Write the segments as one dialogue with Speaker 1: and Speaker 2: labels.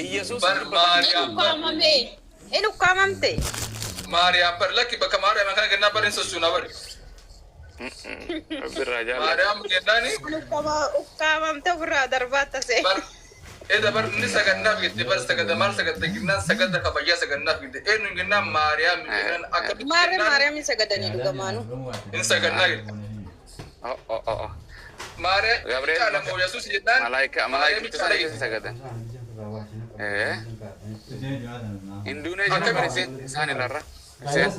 Speaker 1: Iyyasuus
Speaker 2: Bar
Speaker 1: hin dubbatan.
Speaker 3: In
Speaker 2: Maariyaam bar
Speaker 3: ukkaamame. In ukkaamamte.
Speaker 2: Maariyaam bar lakki bakka Maariyaam kana kennaa bar hin sossuuna bar.
Speaker 1: Rabbi irraa jaallata.
Speaker 2: Maariyaam kennaani
Speaker 3: In ukkaamamte ofirraa darbaa tase.
Speaker 2: bar eda bar inni sagannaaf jette bar sagada maal sagadda jennaan sagada kabajaa sagannaaf jette eenyu jennaan Maariyaam jennaan akkamitti
Speaker 3: Maarree
Speaker 2: jennaan
Speaker 3: Maariyaamiin sagadanii dhugamaanu.
Speaker 2: hin sagannaa jette.
Speaker 1: Oh, oh, oh, oh.
Speaker 2: Maariyaam
Speaker 1: Gabriel
Speaker 2: caala moo Yesuus jennaan
Speaker 1: malaayika
Speaker 2: Maariyaam
Speaker 1: malaayikatti
Speaker 2: caala
Speaker 1: isaan
Speaker 2: jette.
Speaker 1: keessa sagadan. Eh? Hinduunee jiran
Speaker 2: Akkamitti
Speaker 1: iseen isaan irra. Iseen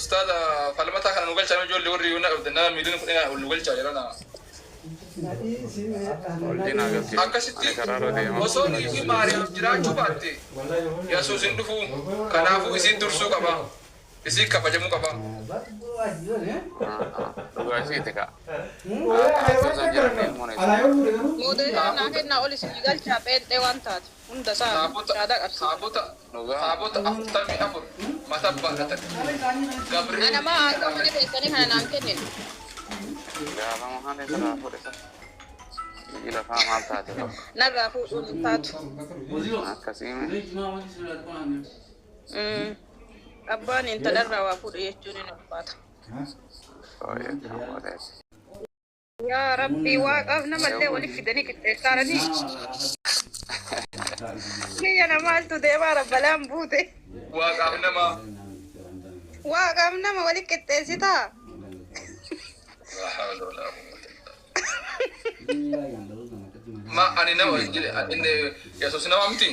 Speaker 2: Ustaaza falmataa kana nu galchaa ijoollee warri yoona qabdan nama miiliyoona 10 ol nu galchaa jedhana.
Speaker 1: Oldiin haa galchitu. Ani
Speaker 2: Akkasitti
Speaker 1: karaarra deema.
Speaker 2: osoo niifi Maariyaam jiraachuu baatte Yesuus hin dhufu. Kanaafuu isiin dursuu qaba. Isiin kabajamuu qaba.
Speaker 1: Dhugaa isiiti kaa. Haati osoo hin jiranne ilmoon eessa.
Speaker 3: Moodeetara naa kennaa ol isin galchaa pheenxee waan taate. Hunda isaa
Speaker 2: Taabota
Speaker 3: shaadaa qabsiisa.
Speaker 2: taabota
Speaker 1: Dhugaa.
Speaker 2: taabota 44 mata baadhatan. Gabri'eel
Speaker 3: Ana maa akka mana keessanii kana naan kennine.
Speaker 1: Gaafa mahaan irraa fuudhe sana. Biyyi lafaa maal taate tokko.
Speaker 3: Narraa fuudhuun hin taatu.
Speaker 1: Akkasii mee.
Speaker 3: Abbaan intalarraa waa fuudhe jechuun hin ulfaata.
Speaker 1: Sooyee kan boodeeti.
Speaker 3: Yaa Rabbii waaqaaf namallee waliif fidanii qixxeessaaranii. Biyya namaaltu deemaa rabbalaan buute.
Speaker 2: Waaqaaf nama.
Speaker 3: Waaqaaf nama waliif qixxeessitaa?
Speaker 2: Laa hawla walaa quwwata illa billah. Ma ani nama inni Yesuus nama miti.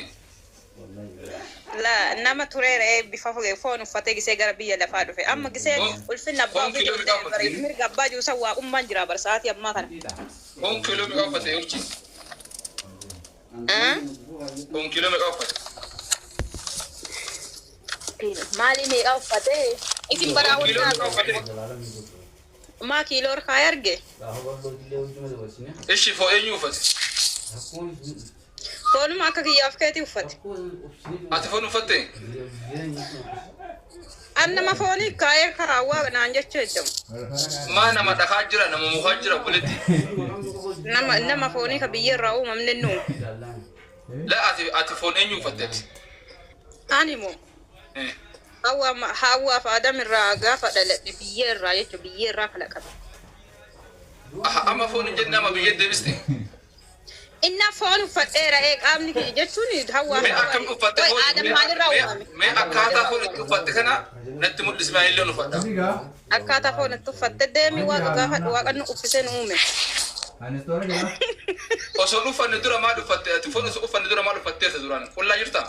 Speaker 3: La nama tureera bifa foon uffatee gisee gara biyya lafaa dhufe. Amma gisee ulfinna abbaa
Speaker 2: Foon
Speaker 3: ofii
Speaker 2: kiiloo
Speaker 3: ta'e
Speaker 2: meeqa uffate?
Speaker 3: Mirga abbaa jiru san waaqummaan jira bar sa'aatii ammaa kana.
Speaker 2: Foon kiiloo meeqa uffate urji? Foon kiiloo meeqa uffate?
Speaker 3: Maalii meeqa uffate? Isin baraa
Speaker 2: Foon kiiloo meeqa
Speaker 3: wal
Speaker 2: uffate?
Speaker 3: Maa kiiloo harkaa arge?
Speaker 2: Ishi foon eenyu uffate?
Speaker 3: Foonuma akka kiyyaaf keetii uffate.
Speaker 2: Ati foon uffatte?
Speaker 3: An nama foonii kaayee karaa waaqa naan jechuu jedhamu.
Speaker 2: Maa nama dhakaa jira nama mukaa jira obboleetti.
Speaker 3: Nama foonii ka biyya irraa uumamne nu.
Speaker 2: La ati foon eenyu uffatte ati?
Speaker 3: Ani moo hawwaaf Adam irraa gaafa dhaladhe biyya irraa jechuun biyya irraa kalaqame.
Speaker 2: Aha, amma foon hin jenne amma biyya deebiste.
Speaker 3: Inna foon uffadheera ee qaamni kiyya jechuun hawwaaf
Speaker 2: Mee akkam uffatte
Speaker 3: Wai
Speaker 2: foon?
Speaker 3: Adam maalirraa uumame?
Speaker 2: Mee akkaataa foon itti uffatte kana natti mul'isi maa illee uffadha.
Speaker 3: Akkaataa foon itti uffatte deemi waaqa gaafadhu waaqa nu uffisee nu uume.
Speaker 2: Osoo hin uffanne dura maal uffatte? Ati foon osoo uffanne dura maal uffatteerta duraan? Qullaa jirtaa?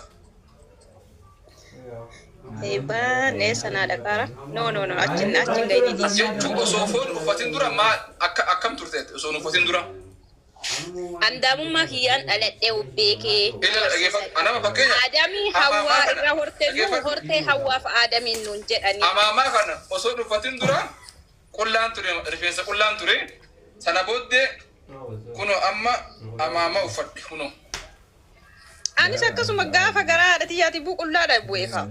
Speaker 3: Eebbaan eessa naa dhaqaara? No, no, no, achin achin gahini dhiisi.
Speaker 2: Jechuun osoo foon uffatin dura maal akka akkam turte ati osoo hin uffatin dura?
Speaker 3: Andaamummaa kiyyaan dhaladhee beekee.
Speaker 2: Ila dhageeffadhu. Anama fakkeenya.
Speaker 3: Aadamii
Speaker 2: Amaamaa
Speaker 3: hawwaa
Speaker 2: kana
Speaker 3: irra hortee nu
Speaker 2: dhageeffadhu.
Speaker 3: hortee hawwaaf aadamiin nuun jedhanii.
Speaker 2: Amaamaa kana osoo hin uffatin dura qullaan ture rifeensa qullaan ture sana booddee kunoo amma amaamaa uffadhe kunoo.
Speaker 3: Anis akkasuma gaafa garaa haadha tiyyaatii buu qullaadha bu'ee kaa.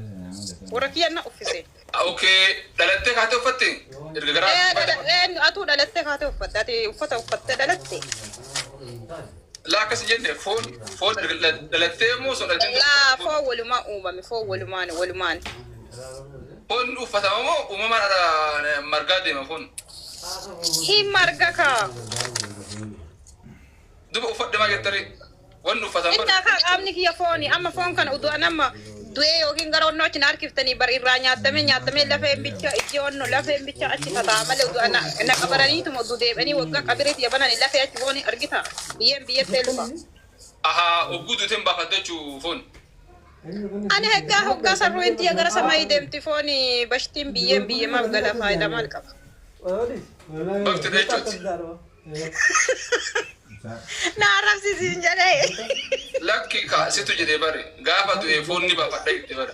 Speaker 3: Warra kiyyan na uffise.
Speaker 2: Okay, dhalattee kaatee uffatte? Erga garaa
Speaker 3: Atuu dhalattee kaatee uffatte. Ati uffata uffattee dhalatte.
Speaker 2: Laa akkas hin jenne foon erga dhalattee moo osoo dhalattee
Speaker 3: Laa foon walumaa uumame foon walumaan walumaan.
Speaker 2: Foon uffatama moo uumamaan margaa deema foon?
Speaker 3: Hin marga kaa.
Speaker 2: Duba uffadhe maa jettare? Wanni uffatan bar.
Speaker 3: Innaa kaa qaamni kiyya fooni amma foon kana utuu an amma du'ee yookiin gara onnoo achi na harkiftanii bar irraa nyaatamee nyaatamee lafeen bicha ijji onno lafeen bicha achi tataa malee utuu ana na qabaraniituma utuu deebi'anii waggaa qabiree tiyya banani lafee achi fooni argita biyyeen biyyatti lufa.
Speaker 2: Ahaa ogguu duuteen baafatte jechuu foon.
Speaker 3: Ani heggaa hoggaa sarruun tiyya gara samayii deemti fooni bashtiin biyyeen biyyemaaf gala faayidaa maal qaba.
Speaker 2: Bakti jechuuti.
Speaker 3: Na arrabsisiin jedhee.
Speaker 2: Lakki ka situ jedhee bare gaafa du'e foon ni baafadha jette bare.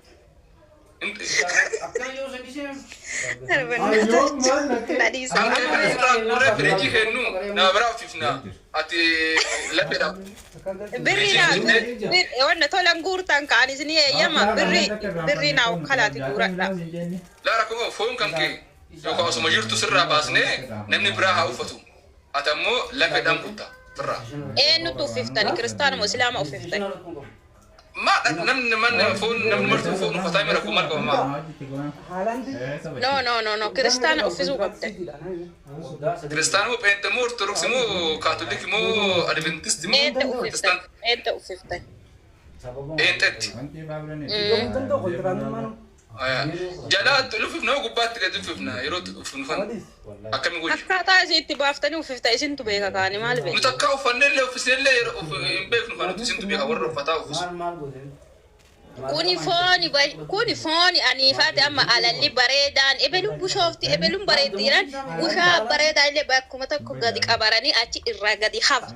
Speaker 3: Na dhiisa.
Speaker 2: Kan kee kana sirraa guurree firiijii kennu nama biraa uffifna. Ati lafeedha.
Speaker 3: Birri naa wanna tolan guurtan ka'an isinii eeyyama birri birri naa ukkalaati guuradha.
Speaker 2: Laa rakkoo foon kan kee yookaan osuma jirtu sirraa baasnee namni biraa haa uffatu. Ati ammoo lafeedhaan kutta. Firraa.
Speaker 3: Eenyutu uffiftani? Kiristaana moo Islaama uffiftani?
Speaker 2: Ma namni manni foon namni martuu foon uffataa mira kun maal qaba maa?
Speaker 3: No, no, no, no. Kiristaana uffisuu qabdan.
Speaker 2: Kiristaana moo Pheenxe moo Ortodoksii moo Kaatolikii moo Adventistii moo
Speaker 3: Eenyutu uffiftan?
Speaker 2: Protestant?
Speaker 3: Eenyutu uffiftan?
Speaker 2: Pheenxetti. Jalaatti uffifna moo gubbaatti gadi uffifna yeroo uffifnu kana akkami gochu?
Speaker 3: Akkaataa isin itti baaftanii uffifta isintu beeka kaani maal beeka?
Speaker 2: Nuti akka uffannellee illee uffisnellee yeroo hin beeknu kan nuti isintu beeka warra uffataa uffisu.
Speaker 3: Kuni fooni kuni fooni aniifaati amma alalli bareedaan ebelun bushoofti ebelun bareeddi jedhan bushaa bareedaa illee bakkuma tokko gadi qabaranii achi irraa gadi hafa.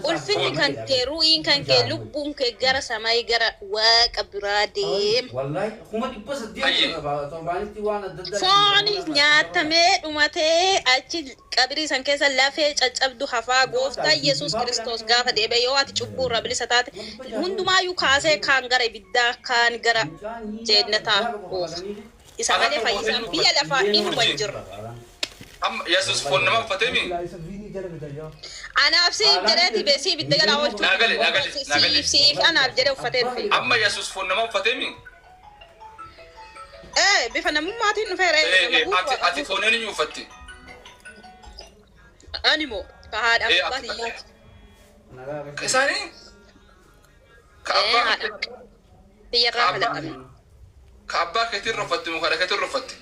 Speaker 3: Ulfinni kan kee ru'iin kan kee lubbuun kee gara samayii gara waaqa biraa deema. Fooni nyaatamee dhumatee achi qabirii san keessa lafee caccabdu hafaa gooftaa Yesuus Kiristoos gaafa deebi'e yoo ati cubbuu irraa bilisa taate hundumaayyuu kaasee kaan gara ibiddaa kaan gara jeennataa oofa. Isa malee fayyisaan biyya lafaa inuma hin jiru.
Speaker 2: Amma Yesuus foon nama uffatee mi?
Speaker 3: Anaaf siif jedheeti bee siif itti galaa oolchuu.
Speaker 2: Naa gale, naa gale, naa gale.
Speaker 3: Siif siif anaaf jedhee uffatee dhufe.
Speaker 2: Amma Yesuus foon nama uffatee mi?
Speaker 3: Ee bifa namummaatiin dhufeera.
Speaker 2: Ati foon eenyu uffatte?
Speaker 3: Ani moo ka haadhaaf
Speaker 2: Ee,
Speaker 3: abbaa
Speaker 2: ati-
Speaker 3: kiyyaati.
Speaker 2: Isaanii? Ka
Speaker 3: Ee
Speaker 2: abbaa
Speaker 3: haadha kiyyarraa kalaqame.
Speaker 2: ka abbaa keetiin uffatte moo haadha keetiin uffatte?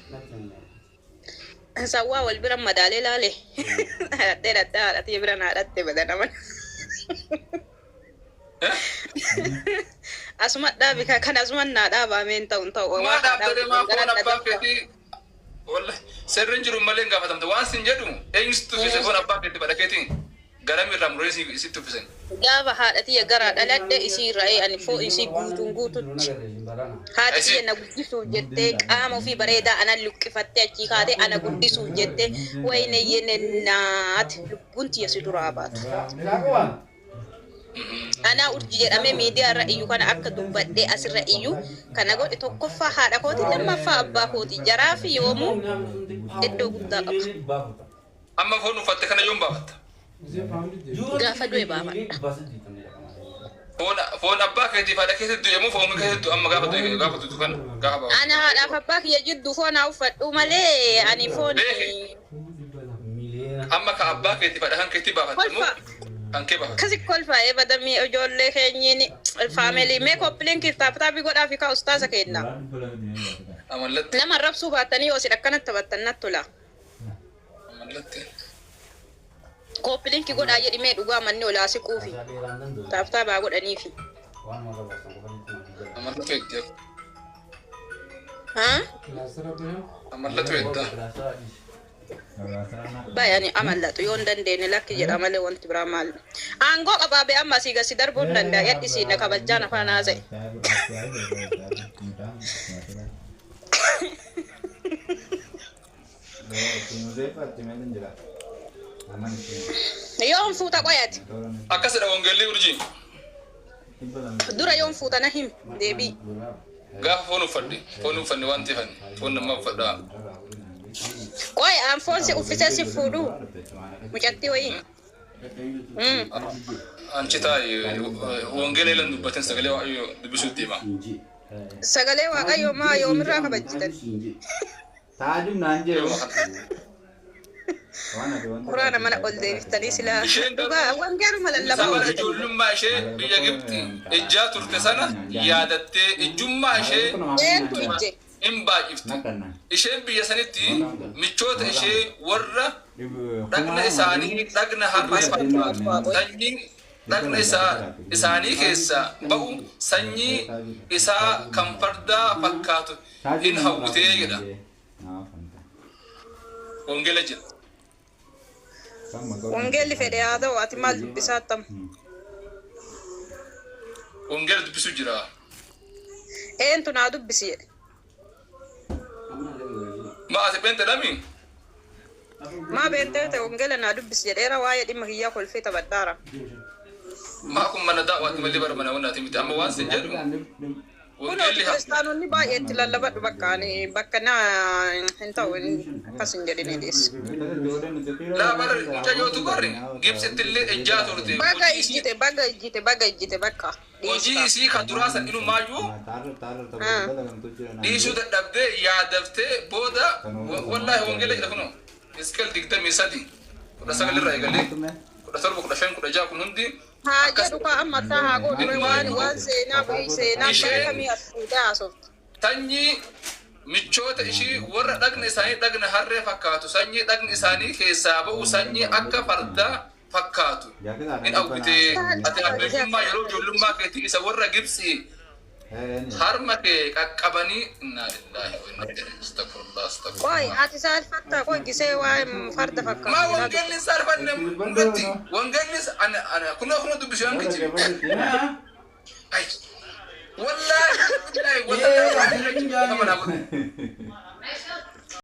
Speaker 3: Sawwaa wal bira madaalee laale. Haadhattee dhattee haadhatii bira naa dhatte badana mana. Asuma dhaabi kan asuma naa dhaabamee hin ta'u hin ta'u.
Speaker 2: Maa dhaabbatee maa foon abbaa keetii wallahi seerri hin jiru malee hin gaafatamte waan sin jedhu eenyutu uffise foon abbaa keetii badha keetiin garam irraa muree sitti uffisan.
Speaker 3: Gaafa haadha garaa dhaladhe isii irraa ani foon isii guutuun guututti. Haati tiyya na guddisuuf jettee qaama ofii bareedaa ana luqqifattee achii kaatee ana guddisuuf jettee wayne yene naati lubbuun tiyya si duraa baatu. Anaa urji jedhamee miidiyaa irra iyyuu kana akka dubbadhee asirra iyyuu kana godhe tokkoffaa haadha kooti lammaffaa abbaa kooti jaraa fi yoomuu iddoo guddaa qaba.
Speaker 2: Amma foon uffatte kana yoom baafatta?
Speaker 3: Gaafa du'e baafadha.
Speaker 2: Foon abbaa keetii fi haadha keetii du'e moo foon keetii amma gaafa du'e gaafa du'u kana gaafa baafatta?
Speaker 3: Ana haadhaaf abbaa kiyya jidduu foon haa uffadhu malee ani foon
Speaker 2: Amma ka abbaa keetii fi haadha kan keetii baafatte moo
Speaker 3: kolfa.
Speaker 2: kan kee baafatte?
Speaker 3: Akkasi kolfa badamii ijoollee keenyiin faamilii mee koppiliin kitaabtaabii godhaa fi kaa ustaasa kenna.
Speaker 2: Amallatti
Speaker 3: Nama arrabsuu baattanii yoo isin akkanatti taphattan natti tola.
Speaker 2: amallatti.
Speaker 3: Koppiliinki godhaa jedhi mee dhugaa manni olaa siquufi taaptaabaa godhaniifi.
Speaker 2: Amallatu edda.
Speaker 3: Haa?
Speaker 2: Amallatu edda.
Speaker 3: Bayani amallatu yoo hin dandeenye lakki jedha malee wanti biraa maal. Aangoo qabaa bee amma asii gasi darbuu hin danda'a yadhisiin na kabajjaan afaan haasa'e. Yoom fuuta qoyati?
Speaker 2: Akkasidha wangeelli urjii.
Speaker 3: Dura yoom fuuta na himi deebii.
Speaker 2: Gaafa foon uffadhe foon uffanne waan ta'eef foon namaa uffadhaa.
Speaker 3: Qoy aan foon si uffisee si fuudhuu mucattii wayii.
Speaker 2: Anchi taa'i wangeela ilan dubbatin sagalee waaqayyoo dubbisuutti deema.
Speaker 3: Sagalee waaqayyoo maa yoomirraa kabajjitan? Quraana mana ol deebiftanii silaa dhugaa wangeeluma lallabaa
Speaker 2: Sababa
Speaker 3: ooltan.
Speaker 2: ijoollummaa ishee biyya Gibxi ejjaa turte sana yaadattee ejjummaa ishee
Speaker 3: Eentu ijje?
Speaker 2: hin baay'ifte. Isheen biyya sanitti michoota ishee warra dhagna isaanii dhagna harree fakkaatu sanyii dhagna isaanii keessaa ba'u sanyii isaa kan fardaa fakkaatu hin hawwitee jedha. Wangeela jira.
Speaker 3: Wangeelli fedhe haa ta'u ati maal dubbisaa tam?
Speaker 2: Wangeela dubbisuu jira.
Speaker 3: Eentu naa dubbisi jedhe.
Speaker 2: Ma ati beente dhami?
Speaker 3: Maa beentee ta'e wangeela naa dubbisi jedheera waa'ee dhimma kiyyaa kolfee taphadhaara.
Speaker 2: Maa kun mana daawwaati malee bara mana wannaati miti amma waan sin jedhu
Speaker 3: Kunooti
Speaker 2: Wangeelli hafu.
Speaker 3: Kiristaanonni baay'ee itti lallabadhu, bakka ani bakka na hin ta'u, akkas hin jedhini dhiis.
Speaker 2: Laa, barri mucayyootu barri Gibsitti illee ejjaa turte.
Speaker 3: Baga
Speaker 2: Hojii isii
Speaker 3: ijjite, baga ijjite, baga ijjite, bakka
Speaker 2: hojii
Speaker 3: dhiista.
Speaker 2: isii kan duraa san inumaayyuu dhiisuu dadhabdee yaadaftee booda, wallaahi, wangeela jedha kunoo Hisqeel 23:19 irraa eegalee 17, 15, 16 kun hundi
Speaker 3: Haa
Speaker 2: akkas
Speaker 3: jedhu kaa, amma isaa haa godhu, waan seenaa bu'ii seenaa
Speaker 2: Isheen
Speaker 3: kamii as fuudhee haasoftu.
Speaker 2: Sanyii michoota ishii warra dhagna isaanii dhagna harree fakkaatu, sanyii dhagni isaanii keessaa ba'u, sanyii akka fardaa fakkaatu in hawwite. Ati abbummaa yeroo ijoollummaa keetii isa warra Gibxii harma kee qaqqabanii. Innaa lillaahi wa innaa ilaihi, astaghfirullah,
Speaker 3: Qoy,
Speaker 2: astaghfirullah.
Speaker 3: Ati saalfattaa? Qoy, gisee waa'ee farda
Speaker 2: Maa
Speaker 3: fakkaatu.
Speaker 2: Wangeelli hin saalfanne mul'atti. Wangeelli ana ana kunoo kunoo dubbisu yan kijibe. Ay, wallaahi, wallaahi, wallaahi.